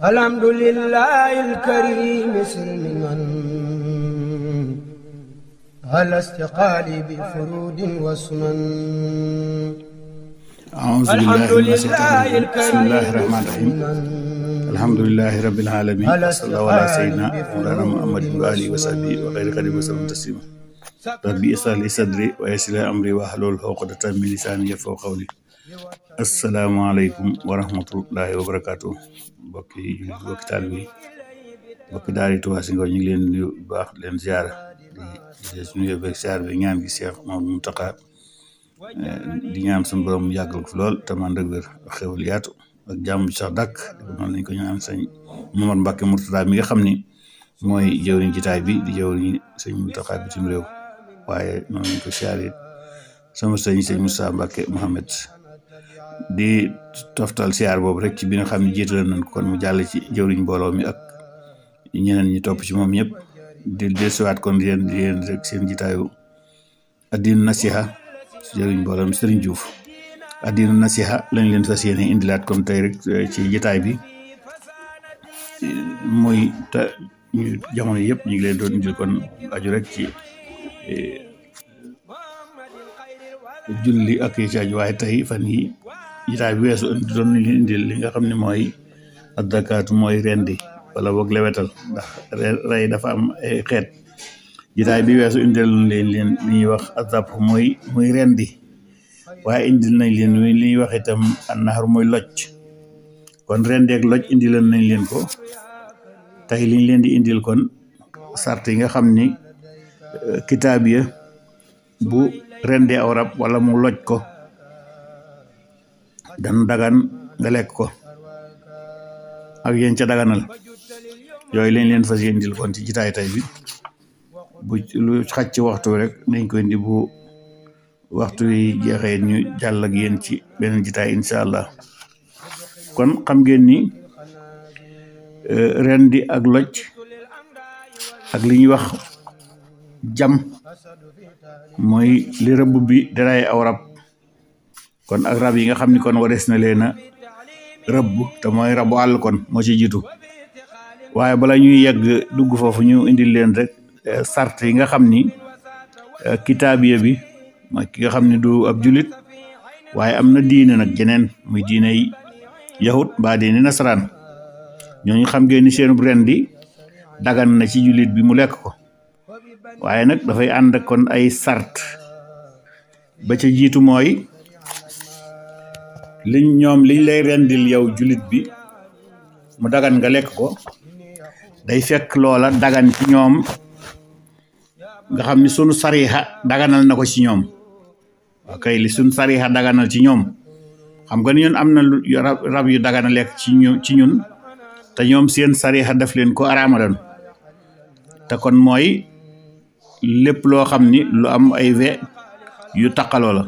الحمد لله الكريم سلما على استقالي بفرود وسنن. أعوذ بالله من الشيطان الرجيم. بسم الله الرحمن الرحيم. الحمد لله رب العالمين. صلى الله على سيدنا مولانا محمد وآله وصحبه وخير خديم وسلم تسليما. ربي اشرح لي صدري ويسر لي أمري واحلل عقدة من لساني يفقهوا قولي. asalaamaaleykum wa rahmatullahi wa barakaatu. mbokki taal bi mbokki daari Touba si Ngaw ñu ngi leen nuyu bu baax leen ziara di suñu yóbbeeg ziar bi ñaan gi Cheikh Mamadou Mountakha di ñaan suñu borom mu yàggal ko lool te man dëgg ak xewal yaatu ak jàmm ci sax dàkk noonu lañ ko ñaan sëñ Momar Mbacke Mourtada mi nga xam ni mooy jëwriñ jitaay bi di jëwriñ sëñ Mountakha bitim réew waaye noonu lañ ko ziare sama sëñ Moussa Mbacke Mohamed di toftal siyaar boobu rek ci bi nga xam ne jiital nañ ko kon mu jàll ci jëwriñ mbooloo mi ak ñeneen ñi topp ci moom ñëpp di desuwaat kon yéen rek seen jitaayu addinu nasiha jëwriñ mbooloo mi Serigne Diouf addinu nasiha lañ leen fas yéene indilaat kon tey rek ci jitaay bi muy te jamono yëpp ñu ngi leen doon indil kon aju rek ci julli ak yi ci aju waaye tey fan yi jitaay bi weesu doon nañ leen indil li nga xam ne mooy addakaatu mooy rendi wala boog lewetal ndax rey dafa am ay xeet jitaay bi weesu indil leen li ñuy wax azab muy rendi waaye indil nañ leen li ñuy wax itam annaxar muy loj kon rendi ak loj indil nañ leen ko tey liñ leen di indil kon sart yi nga xam ni kitaabiya bu rendi aw rab wala mu loj ko dan dagan nga lekk ko ak yéen ca daganal yooyu lañ leen fas yéendil kon ci jitaay tay bi bu lu xaj ci waxtu rek dañ koy indi bu waxtu yi jeexee ñu jàll ak yéen ci beneen jitaay incha allah kon xam ngeen ni rendi ak loj ak li ñuy wax jam mooy li rëbb bi daraay aw rab kon ak rab yi nga xam ni kon warees na leen a rëbb te mooy rabu àll kon moo ci jiitu waaye bala ñuy yegg dugg foofu ñu indil leen rek sart yi nga xam ni kitaabiya bi mooy ki nga xam ni du ab julit waaye am na diine nag jeneen muy diine yi yahut mbaa diine nasaraan ñooñu xam ngeen ni seen rendi dagan na ci julit bi mu lekk ko waaye nag dafay ànd ak kon ay sart ba ca jiitu mooy liñ lay rendil yow julit bi mu dagan nga lekk ko day fekk loola dagan ci ñoom nga xam ni sunu sariha daganal na ko ci ñoom kay li sunu sariha daganal ci ñoom xam nga ni ñun am na rab yu dagana lekk ci ñun te ñoom seen sariha daf leen ko araamaloon te kon mooy lépp loo xam ni lu am ay we yu taqaloo la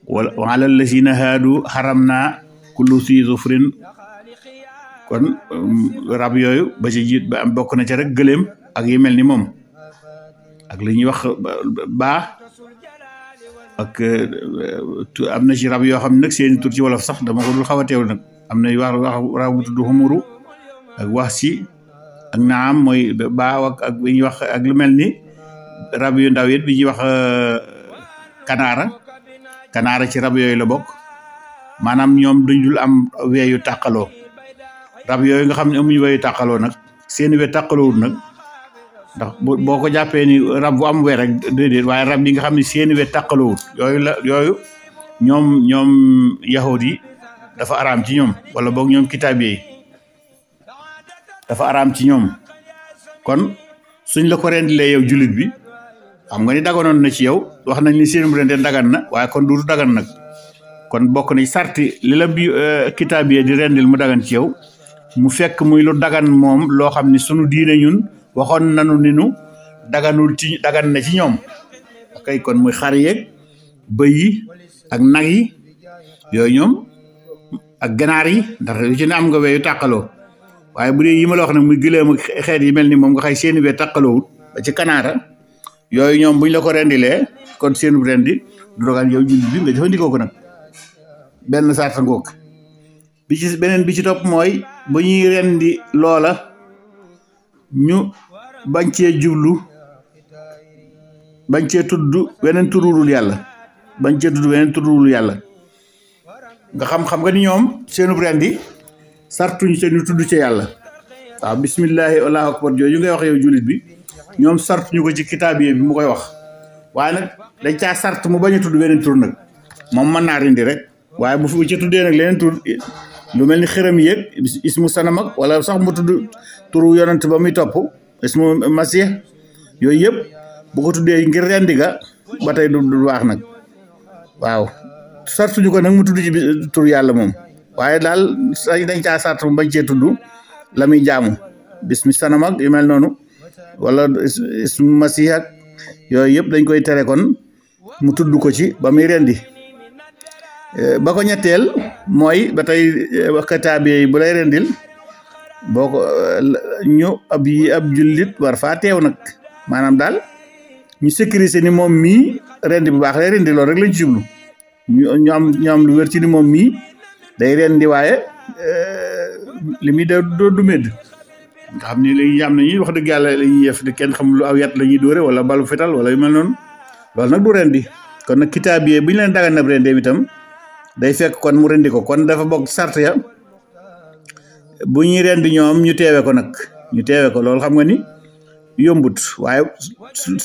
wala ala lazina haadu xaram naa kullu si zufrin kon rab yooyu ba ci jiit ba am bokk na ca rek gëléem ak yi mel ni moom ak li ñuy wax baa ak am na ci rab yoo xam ne nag seeni tur ci wolof sax dama ko dul xaw a teew nag am na wax rab bu tudd xumuru ak wax si ak naam mooy baaw ak bi ñuy wax ak lu mel ni rab yu ndaw it bi ñuy wax kanaara ci rab yooyu la bokk maanaam ñoom duñ dul am weeyu tàqaloo rab yooyu nga xam ne amuñu weeyu tàqaloo nag seeni we tàqaloowut nag ndax boo ko jàppee ni rab bu am we rek déedéet waaye rab yi nga xam ne seeni we tàqaloowut yooyu ñoom yahud yi dafa araam ci ñoom wala boog ñoom kitaabi yi dafa araam ci ñoom kon suñ la ko rendilee yow julit bi xam nga ni daganoon na ci yow wax nañ ni seenum rende dagan na waaye kon duutu dagan nag kon bokk na sarti li la bi kitaabiya di rendil mu dagan ci yow mu fekk muy lu dagan moom loo xam ni sunu diine ñun waxoon nanu ni nu dagan na ci ñoom kay kon muy xar yeeg bëy yi ak nag yi yooyu ñoom ak ganaar yi ndax lu ci ne am nga weeyu tàqaloo waaye bu dee yi ma la wax nag muy gëléem ak xeet yi mel ni moom nga xay seeni we tàqaloowut ba ci kanaara yooyu ñoom buñ la ko rendilee kon seenu rendi du dogal yow jullit bi nga jëfandikoo ko nag benn sarta ngoog bi ci beneen bi ci topp mooy bu ñuy rendi loola ñu bañ cee jublu bañ cee tudd weneen turulul yàlla nga xam nga ni ñoom seenu rendi sartuñ seen ñu tudd ci yàlla waaw bismillahi allahu akbar jooju ngay wax yow jullit bi ñoom sartuñu ko ci kitaabiye bi mu koy wax waaye nag dañ caa sart mu bañ a tudd weneen tur nag moom mën naa rendi rek waaye bu ci tuddee nag leneen tur lu mel ni xërëm yéeg ismu sanam ak wala sax mu tudd turu yonent ba muy topp ismu masih yooyu yëpp bu ko tuddee ngir rendi ga ba tey du baax nag waaw sartuñu ko nag mu tudd ci tur yàlla moom waaye daal dañ caa sart mu bañ cee tudd la muy jaamu bismi sanam ak yu mel noonu wala ismu masih ak yooyu yëpp dañ koy tere kon mu tudd ko ci ba muy rendi ba ko ñetteel mooy ba tey kitaabe yi bu lay rendil boo ko ñu ab jullit war faa teew nag maanaam daal ñu sécuriser ni moom mii rendi bu baax lay rendi loolu rek lañ ci jublu ñu am lu wér ci ni moom mii day rendi waaye li muy du médd nga xam ni léegi am nañu wax dëgg yàlla la ñuy def di kenn xam lu aw yat la ñuy dóore wala balu fetal wala yu mel noonu loolu nag du rendi kon nag kitaabe bu ñu leen dagan na rendee itam day fekk kon mu rendi ko kon dafa bokk sart ya bu ñuy rendi ñoom ñu teewe ko nag loolu xam nga ni yombut waaye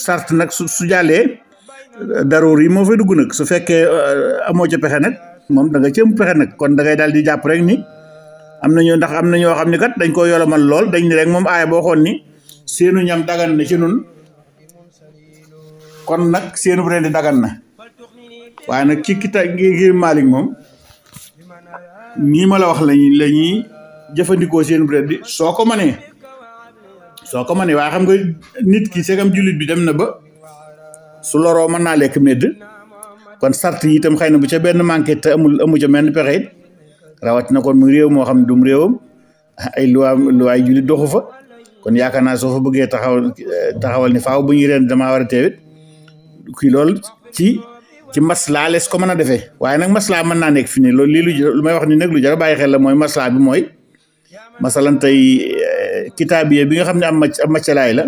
sart nag su jàllee daroor yi moo fay dugg nag su fekkee amoo ca pexe nag moom da nga ci am pexe nag kon da ngay daal di jàpp rek ni am na ñoo xam ne kat dañ ko yolomal lool dañ ni rek moom aaya boo xoon ni seenu ñam dagan na ci nun kon nag seenu rendi dagan na waaye nag ci ngir Maalik moom nii ma la wax la ñuy jëfandikoo seen bread bi soo ko mënee waaye xam nga nit ki segam jullit bi dem na ba su loroo mën naa lekk medd kon sart yi itam xëy na bu ca benn manqué te amu ca menn pexe it rawatina kon muy réew moo xam ne dum réewam ay luwaay jullit doxu fa kon yaakaar naa soo fa bëggee taxawal ni faaw bu ñuy reen damaa war a teewit kii loolu ci maslaa lees ko mën a defee waaye nag maslaa mën naa nekk fi ne loolu lii lu may wax ni nag lu jar a bàyyi xel la mooy maslaa bi mooy masalan tey kitaabiye bi nga xam ne am maccalaay la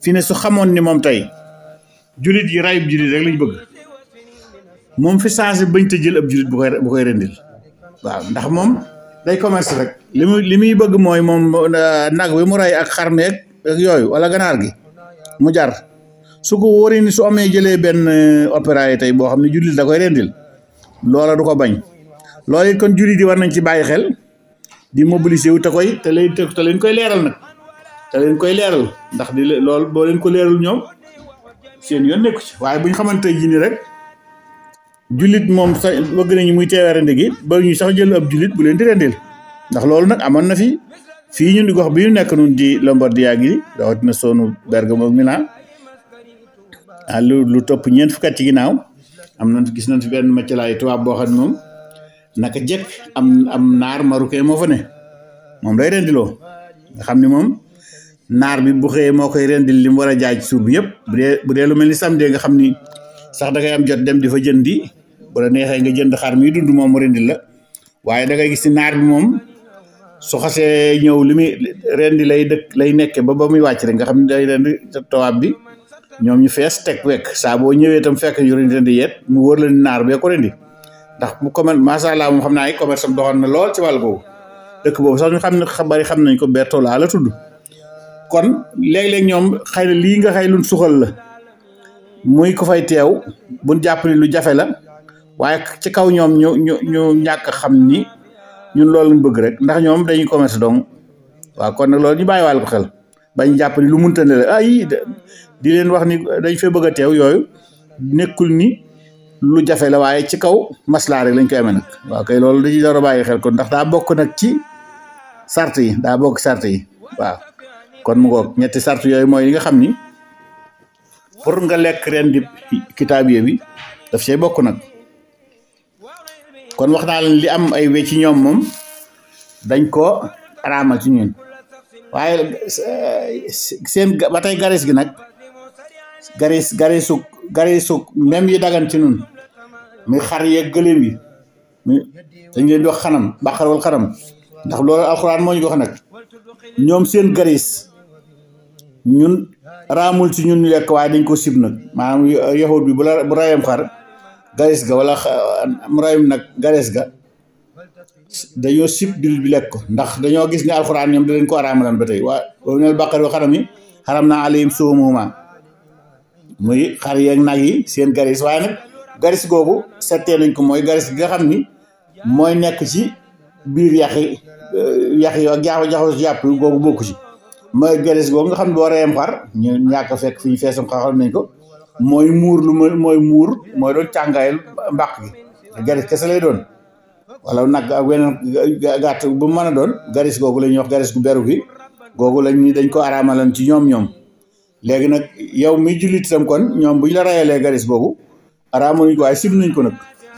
fi ne su xamoon ni moom tey julit yi rayub julit rek lañ bëgg moom fi changé bañ te jël ab julit bu koy rendil waaw ndax moom day commerce rek li muy bëgg mooy moom nag wi mu ray ak xarmeeg ak yooyu wala ganaar gi mu jar su ko wóoree ni su amee jëlee benn opéra yi tey boo xam ne jullit da koy rendil loola du ko bañ loolu it kon jullit yi war nañ ci bàyyi xel di mobiliser wu te leen koy leeral nag ndax loolu boo leen ko leerul ñoom seen yoon nekku ci waaye bu ñu xamante ji ni rek jullit moom sax bëgg nañu muy teewee rendi gi ba ñu sax jël ab jullit bu leen di rendil ndax loolu nag amoon na fii ñun di gox bi ñu nekk nun di Lombardia gi rawatina soonu Bergamo ak Milan lu topp ñeent fukki at ci ginnaaw gis nañ fi benn maccalaay tubaab boo xam ne moom naka jekk am naar marocain moo fa ne moom day rendiloo nga xam ne moom naar bi bu xëyee moo koy rendil li mu war a jaay ci suur bi yëpp bu dee lu mel ni samedi nga xam ni sax da ngay am jot dem di fa jëndi bu la neexee nga jënd xar mi dund moom mu rendil la waaye da ngay gis ni naar bi moom su xasee ñëw li muy rendi lay nekke ba muy wàcc rek nga xam ne day rendi tubaab bi ñoom ñu fees teg wekk saa boo ñëwee itam fekk ñu rendi yeet mu wóor la ni naar bee ko rendi ndax bu commerce macha allah moom xam naa ay commerce am doxoon na lool ci wàll boobu dëkk boobu sax ñu xam nañ ko Bertola la tudd kon léeg-léeg ñoom xëy na lii nga xëy luñ suxal la muy ko fay teew buñ jàpp ni lu jafe la waaye ci kaw ñoom ñu ñàkk xam ni ñun loolu lañ bëgg rek ndax ñoom dañuy commerce donc waaw kon nag loolu ñu bàyyi wàll ko xel bañ jàpp ni lu munta ne la di leen wax ni dañ fee bëgg a teew yooyu nekkul ni lu jafe la waaye ci kaw maslaa rek lañ koy amee nag waaw kay loolu dañuy door a bàyyi xel kon ndax daa bokk nag ci sart yi waaw kon mu ngoog ñetti sart yooyu mooy yi nga xam ni pour nga lekk ren di kitaabiye bi daf say bokk nag kon wax naa leen li am ay we ci ñoom moom dañ ko araamal ci ñun waaye seen ba tey garis gi nag garisu même yi dagan ci nun muy xar yeeg gëléem yi dañ leen di wax xanam baqar wal xanam ndax loolu alxuraan moo ñu ko wax nag ñoom seen garis ñun raamul ci ñun lekk waaye dañ ko sib nag maanaam yahud bi bu rayam xar garis ga wala mu rayum nag garis ga dañoo sib jullit bi lekk ko ndax dañoo gis ne alxuraan ñoom da leen ko araamalan ba tey waa boobu nel baqar wa xaram yi xaram naa alayhim suumuhuma muy xar yeeg nag yi seen garis waaye nag garis googu settee nañ ko mooy garis gi nga xam ni mooy nekk ci biir yax yi ak jaxu yàpp googu bokku ci mooy garis googu nga xam ne boo reyam xar ñu ñàkk fekk fi ñu feesam xaxal nañ ko mooy muur mooy doon càngaayal mbàq gi garis kese lay doon wala nag ak weneen gàtt bu mën a doon garis googu la ñuy wax garis gu beru gi googu dañ ko araamalan ci ñoom léegi nag yow mi jullit itam kon ñoom buñ la rayalee garis googu araamaluñ ko waaye sib nañ ko nag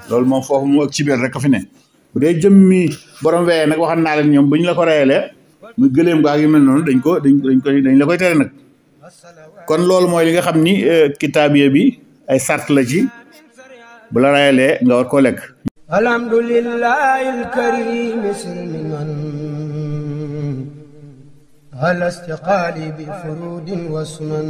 loolu moom foofu mu ak ci biir rek a fi ne bu dee jëmmi borom weyee nag waxan naa leen ñoom buñ la ko rayalee muy gëléem gaa yu mel noonu dañ la koy tere nag kon loolu mooy li nga xam ni kitaabiya bi ay sart la ci bu la rayalee nga war koo lekk alhamdulillahi alkarim silmiman ala istiqaali bi furudin wa sunan